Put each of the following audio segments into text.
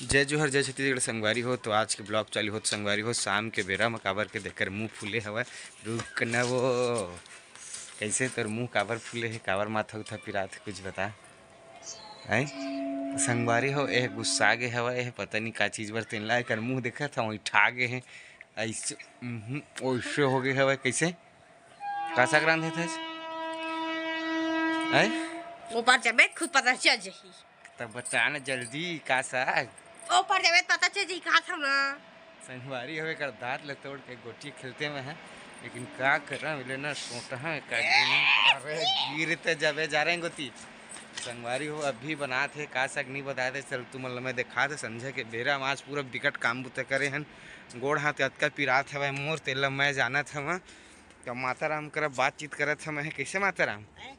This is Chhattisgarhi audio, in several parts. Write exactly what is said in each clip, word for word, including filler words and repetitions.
जय जोहर, जय छत्तीसगढ़ संगवारी हो। तो आज के ब्लॉग चालू होत संगवारी हो शाम के बेरा म, काबर के देकर मुंह फूले हवय। रुक न वो, कैसे तोर मुंह काबर फूले हे, काबर माथा उथा पिरात हे, कुछ बता। हैं? संगवारी हो, एह गुस्सा गे हवय, एह पता नहीं का चीज बर तेन ला एकर मुंह देखत हवं, ठा गे हे। ऐसे, उहुं, ओइसे हो गे हवय, कैसे? का साग रांधे थस? हैं? ओपार जबे खुद पता चल जाही। तब बता न जल्दी, का साग? ओपार जबे पता चल जाही, कहा था ना। संगवारी हवे कर दांत ल तोड़ के गोटी खेलते में है, लेकिन का करम, ले ना सोटा है का गिन-, अरे गिर ते जबे जा रहे हैं गोती। संगवारी हो अभी बनात हे, का साग नहीं बताए थे, चल तुमन ल मैं देखा दे, संझा के बेरा म आज पूरा बिकट काम बुता करे हन, गोड़ हाथ अतका पिरात हवय मोर, तेला मैं जानत हवं। त माता राम करा बातचीत करत हवं, कैसे माता राम? हैं?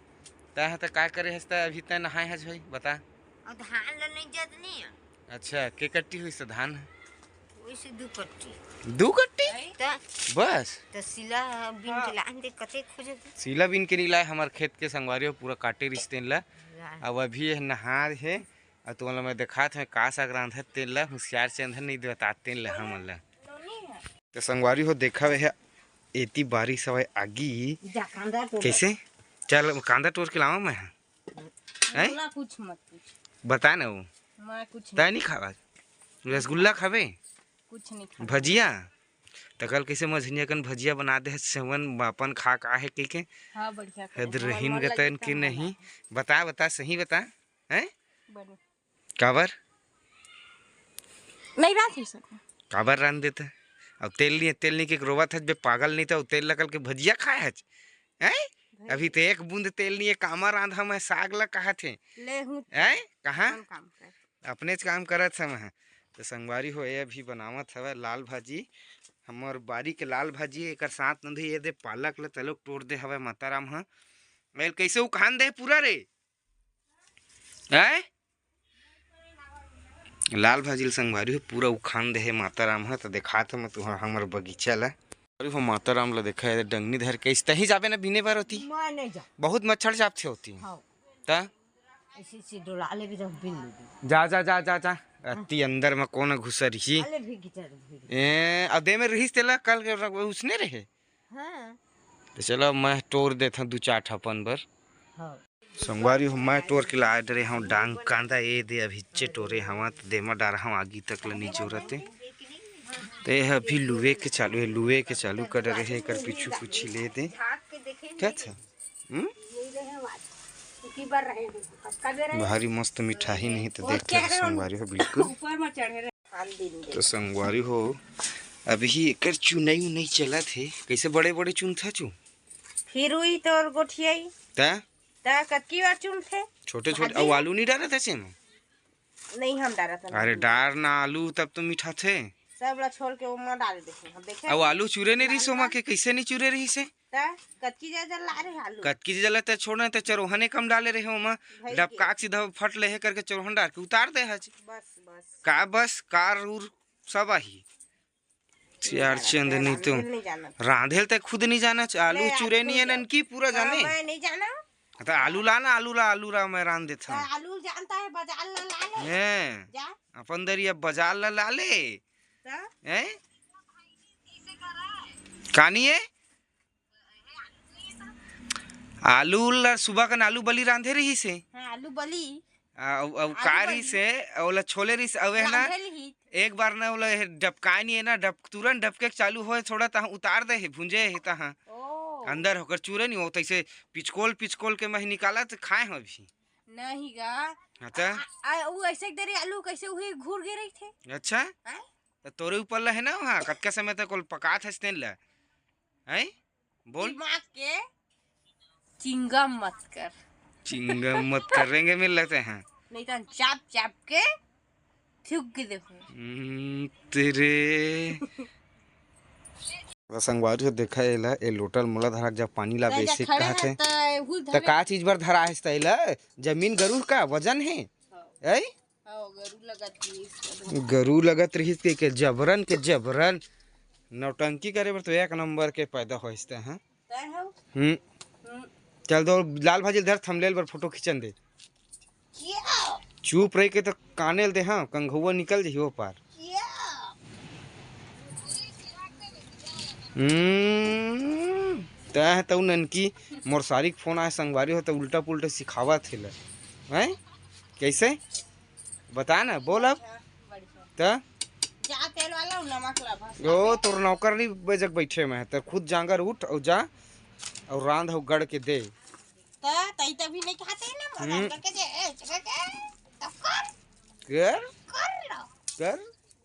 तैं ह त का करे हस, त अभी तैं नहाए हस भाई, बता। अउ धान ल नइ जतनी। अच्छा, के कट्टी होइस धान? वइसे दू कट्टी। दू कट्टी? त बस? त सिला बिन के लान दे, कते खोजत। सिला बिन के नहीं लाए, हमर खेत के संगवारी हो पूरा काटे रिहिस तेन ला। लान। अब अभी ये नहा हे, अउ तुमन ला मैं देखात हवं का साग रांधत तेन ला, हुसियार चंद ह नहीं बतात तेन ला हमन ला। त संगवारी हो देखा हे एती बारिश हवय आगी। जा कांदा टोर। कैसे? चल कांदा टोर के लावा मैं। हैं? बोला कुछ मत पूछ। बता ना वो। मैं कुछ तै नहीं। नहीं खावा? रसगुल्ला खाबे? कुछ नहीं खावा। भजिया? त कल कैसे मझनिया कन भजिया बना दे हस, सेवन अपन खा का हे के के? हाँ, बढ़िया हद खाए। रहीन नॉर्मल गतन लगे के नॉर्मल नहीं। लगे। बता, बता, सही बता। हैं? बने। काबर? नहीं रांध ही सके। काबर रांध देते? अब तेल नहीं, तेल नहीं के रोवत हच बे पागल, नहीं तो तेल लगल के भजिया खाए हच। हैं? भजिया। अभी तो एक बूंद तेल नहीं है, कामा रांधा मैं साग ला कहा थे। ले हूँ। हैं? कहाँ? अपन काम कर। अपने च काम करत हवं। तो संगवारी हो, ये अभी बनावत हवय लाल भाजी, हमर बारी के लाल भाजी। एकर साथ नंदू ये दे पालक ल तलोक टोर दे हवय माता राम ह। एल कैसे उखान दे पूरा रे, हैं? लाल भाजी ल संगवारी हो पूरा उखान दे हे माता राम ह। तो देखात हवं तुहर हमर बगीचा ल। अरे हो माता राम ल देखा हे, डंगनी धर के इस तही जाबे ना बिने बर होती। मैं नहीं जा। बहुत मच्छर जाप थे होती। हाँ। त ऐसे से डोला ले भी तो बिन ले भी। जा, जा, जा, जा, जा। अति अंदर में कौन घुसर ही? अले भी गिटर भी। ए, अदे में रहिस तेला कल के रख-, उसने रहे। हाँ। तो चलो, मैं टोर देथंव दू चार ठा अपन बर। हाँ। संगवारी हो, मैं टोर के लाए डरे हूँ डांग कांदा, ए दे अभी चे टोरे हवा, तो दे मैं डार हूँ आगी तक ले नी जोरते। तो ये अभी लुए के चालू है, लुए के चालू कर डरे है, एकर पीछू कुछ ले दे। क्या था? हम्म? भारी मस्त मिठाई नहीं तो देख के संगवारी हो बिल्कुल। तो संगवारी हो, अभी एकर चुनाई उनाई चलत हे। कैसे बड़े बड़े चुनथा चु? फिर हुई तोर गोठियाई। ता? ता कतकी बार चुनथे? छोटे छोटे, भाजी? अउ आलू नहीं डालत हे सेम? नहीं, हम डालत हन। अरे डार ना आलू, तब तो मिठाथे। सब ला छोल के ओमा डाल देथे, हम देखे। अउ आलू चुरे नहीं रहिस ओमा के, कैसे नहीं चुरे रहिस हे? त कतकी जगह ला रहे आलू? कतकी जगह ला त छोड़ ना, त चरोहने कम डाले रहे ओमा। भई के। डबका के सीधा फट ले हे करके चरोहन डार के उतार दे हच। बस, बस। का बस, कार उर सब आही। सियार चंद नहीं तो। रांधेल नहीं जानत। रांधेल त खुद नहीं जानच, आलू ले चुरे नहीं है आलू ननकी पूरा हाँ, जाने। मैं नहीं जाना। त आलू ला ना, आलू ला, आलू ला मैं रांध देथन। त आलू जानता है, बाजार ला, ला ले। हैं। जा। अपन दरी अब बाजार ला, ला ले। त? हैं? कानी है? आलू ला सुबह कन आलू बली रांधे रहिस हे। हाँ, आलू बली। आ, अउ, अउ आलू का बली। रहिस हे, ओला छोले रहिस, अउ हे ना, रांधे रहिस। एक बार ना ओला हे डबकाय नहीं हे ना, डब-, तुरंत डबके के चालू होए, थोड़ा तहाँ उतार दे हे, भुंजे हे तहाँ। ओ। अंदर होकर चूरे नहीं हो, तैसे पिचकोल, पिचकोल के मही निकाला तो खाए हो अभी। नहीं गा। अच्छा। आ, आ, वो ऐसे एक दरी आलू कैसे उहे घूर गे रहिथे। अच्छा। हैं? त तोरे ऊपर ला हे ना वहाँ, कतका समय तक ओला पकात हस तेन ला। हैं? बोल। दिमाग के चिंगम मत कर। चिंगम मत कर, रेंगे मिल लेते हैं। नहीं तो चाप चाप के थूक के देखो। हम्म, तेरे। त संगवारी हो देखा एला, ए लोटा ल मोला धरा के जब पानी लाबे, ऐसे खड़े कहत हे। त का चीज बर धरा हे त एला? जमीन गरू का वजन हे? हाँ। ऐ? हाँ, गरू लगत रहिस। गरू लगत रहिस के, के जबरन के जबरन। नौटंकी करे बर तो एक नंबर के पैदा होइस ते, हाँ? तै हव? हम्म। हम्म। चल दो लाल भाजी ल धर, थंबनेल बर फोटो खींचन दे। चुप रह के तो काने ल दे, हाँ, कंघुआ निकल जही ओ पार। हम्म, तैं ह तऊ ननकी, मोर सारी के फोन आए, संगवारी हो, तो उल्टा पुल्टा सिखावत हे ला। हैं? कैसे? बता ना, बोल अब। त? जा तेल वाला अउ नमक ला बस। ओ, तोर नौकर नहीं बजक बैठे मैं, त खुद जांगर उठ अउ जा, अउ रांध अउ गढ़ के दे। त तई तभी नहीं खाते ना, मदन हम्म। करके जे, ए, चुके के, तब कर। कर? कर लो। कर?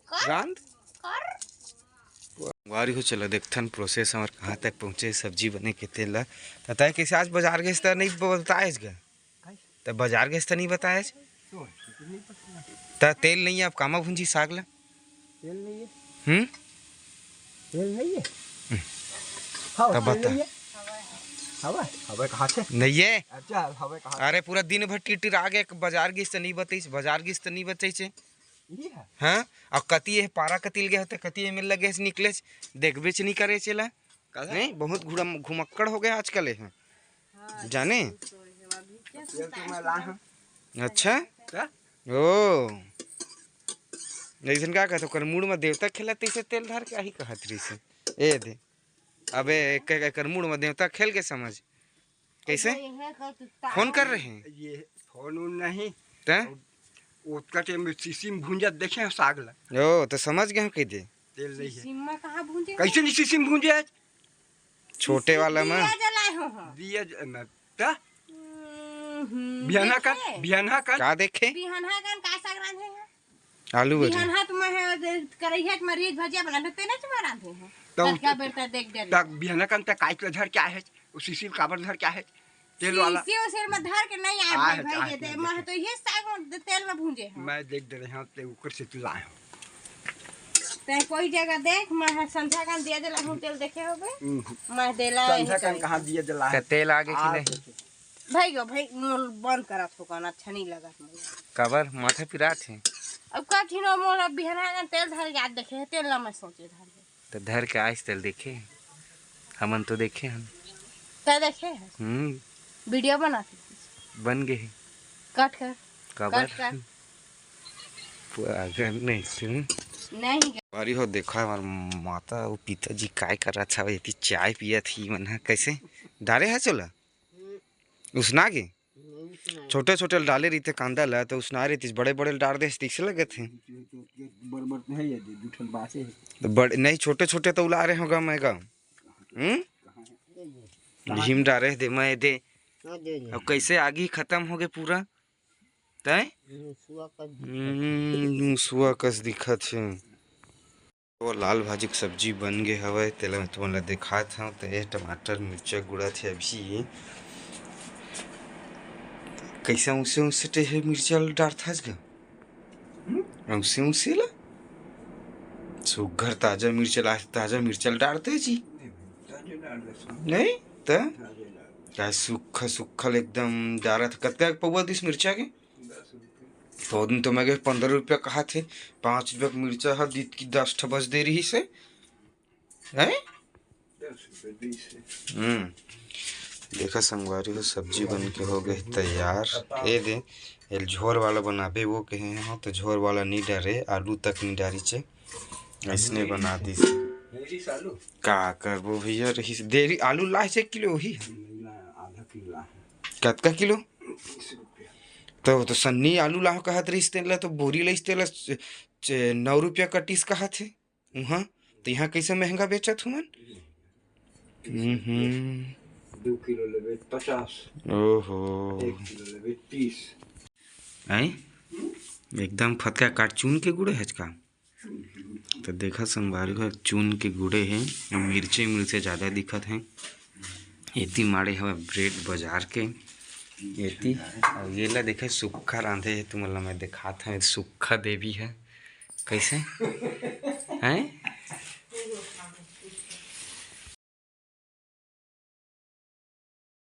कर? रांध? कर? वारी हो, चला देखथन प्रोसेस हमर कहाँ तक पहुँचे, सब्जी बने के तेल ला। त तय कैसे आज बाजार गेस त नहीं बताएस गा? त बाजार गेस त नहीं बताएस? त तेल नहीं है, अब कामा भूंजी साग ला? तेल नहीं है। हम्म? तेल नहीं है। हम्म। हाँ, तब तेल बता। नहीं है। हवा, हवा कहाँ से? नहीं है। अच्छा, हवा कहाँ से? अरे, पूरा दिन भर टिटिरा के बाजार गेस त नहीं बताइस, बाजार गेस त नहीं बताइस। ये है। हाँ, अब कति ये पारा कतिल गए होते, कति ये मिल लगे से निकले, देखबे च नहीं करे चला। काला? नहीं, बहुत घुड़ा-, घुमक्कड़ हो गया आजकल ये। हाँ, जाने? तो है, अभी क्या तेल तो मैं ला हूँ। अच्छा? क्या? ओ। जैसन का कहत, ओकर मूड़ में देवता खेला तैसे तेल धर के आही कहत रही से। ए दे। अबे, एक, एक, एकर मूड़ में देवता खेल के समझ। कैसे? अबे, ये है कर तू फोन कर तार। रहे हैं? ये फोन उन नहीं। त? ओतका टाइम में सीसी में भूंजा देखे हैं साग ला। ओ, तो समझ गए हम कह दे। तेल नहीं है। सीसी में कहाँ भूंजे हैं? कैसे नहीं सीसी में भूंजे आज? छोटे वाला में। दिया जलाए हो हम। दिया ज-, न, त? हम्म, बिहाना का, देखे? बिहाना का। का देखे? बिहाना का का साग रांधे हैं? आलू बरी। बिहान हाथ में है, दे-, करैया के मरीच भजिया बना, तो तेने चुमा रांधे हैं। तो तब क्या बेटा देख डरे। तब बिहाना कन तक काट के धर के आहे, उसी सिर काबर धर के आहे, तेल वाला। सीसी उसी में धर के नहीं आए आए, भाई, भाई, आए, ये दे, आए, मैं तो ये साग में दे-, तेल में भूंजे हैं। मैं देख दे रहे हैं, ते ऊपर से तू लाए हो। ते कोई जगह देख, मैं है संध्या कन दिया जला हूँ, तेल देखे होबे? हम्म। मैं देला संध्या यही कन करी। कहाँ दिया जला है? का तेल आगे कि आ, नहीं? भाई गो, भाई, मोर बंद करत हो, गाना अच्छा नहीं लगत मोर। काबर? माथा पिरात है। अब का थिनो मोर, अब बिहान आंगन तेल धर याद देखे है, तेल ला मैं सोचे धर। तो धर के आइस तेल देखे, हमन तो देखे हन। तै देखे है? हम्म। वीडियो बनाते। बन गए है। कट कर। काबर? कट कर। पागल नहीं सुन। नहीं। अरे हो, देखा हमार माता अउ पिताजी काय करत हवे, एती चाय पियत ही मन ह। कैसे? डारे है चोला? उसना गे? नहीं उसना। छोटे-छोटे ल डाले रहिथे कांदा ल, त उसना रहितिस, बड़े-बड़े ल डार देस, तइसे लगत हे। बड़-बड़ तो है ये, दू ठन बाचे हे। त बड़-, नहीं, छोटे-छोटे तो उला रहे होगा मैं गा। हम्म? कहाँ है? ये, ये। भीम डारे दे, मैं दे। हाँ, दे दे। अब कैसे आगी खत्म हो गए पूरा? तय? हम्म, सुआ कस दिखत हे। हम्म, सुआ कस दिखत हे। वो लाल भाजी के सब्जी बन गे हवय, तेला मैं तुमन ला देखात हव। त ये टमाटर, मिर्चा गुड़त हे अभी। कैसे उसे उसे टे हे मिर्चा ल डारथस ग? हम्म? उसे उसे ला? सुग्घर ताजा मिर्चा ला, ताजा मिर्चा ल डारते जी। नहीं, ताजा डार दे। नहीं? त? ताजा डार दे। का सुक्खा, सुक्खा ल एकदम डारत। कतका पौवा दिस मिर्चा के? दस रुपया। तो दिन तो मैं पंद्रह रुपया कहा थे, पाँच रुपया के मिर्चा ह, दीद की दस ठा बस दे रही से, हैं? दस रुपया बीस है। हम्म, देखा संगवारी हो, सब्जी बन के हो गए तैयार। ए दे, एल झोर वाला बनाबे वो कहे हो, तो झोर वाला नहीं डारे, आलू तक नहीं डारी चे, ऐसने बना दी से। मेरी सालू। का करबो भैया, रही से देरी आलू लाए से किलो ही। नहीं ना, आधा किलो ला है। कतका किलो? तीस रुपया। तो, तो सन्नी आलू लाहो कहत रहिस तेला, तो बोरी लइस तेला च-, च-, नौ रुपया कटिस कहत हे उहाँ। तो यहाँ कैसे महंगा बेचत हुमन? हम्म। दो किलो लेबे पचास। ओहो। एक किलो लेबे तीस। हैं? एकदम फतका काट चुन के गुड़े हच का? त देखा संगवारी हो, चुन के गुड़े हे, मिर्चे, मिर्चे ज़्यादा दिखत हे। एती माड़े हवे ब्रेड बाजार के एती, अउ ये ला देखे सुक्खा रांधे हे, तुमन ला मैं देखात हवे, सुक्खा देवी हे। कैसे? हैं?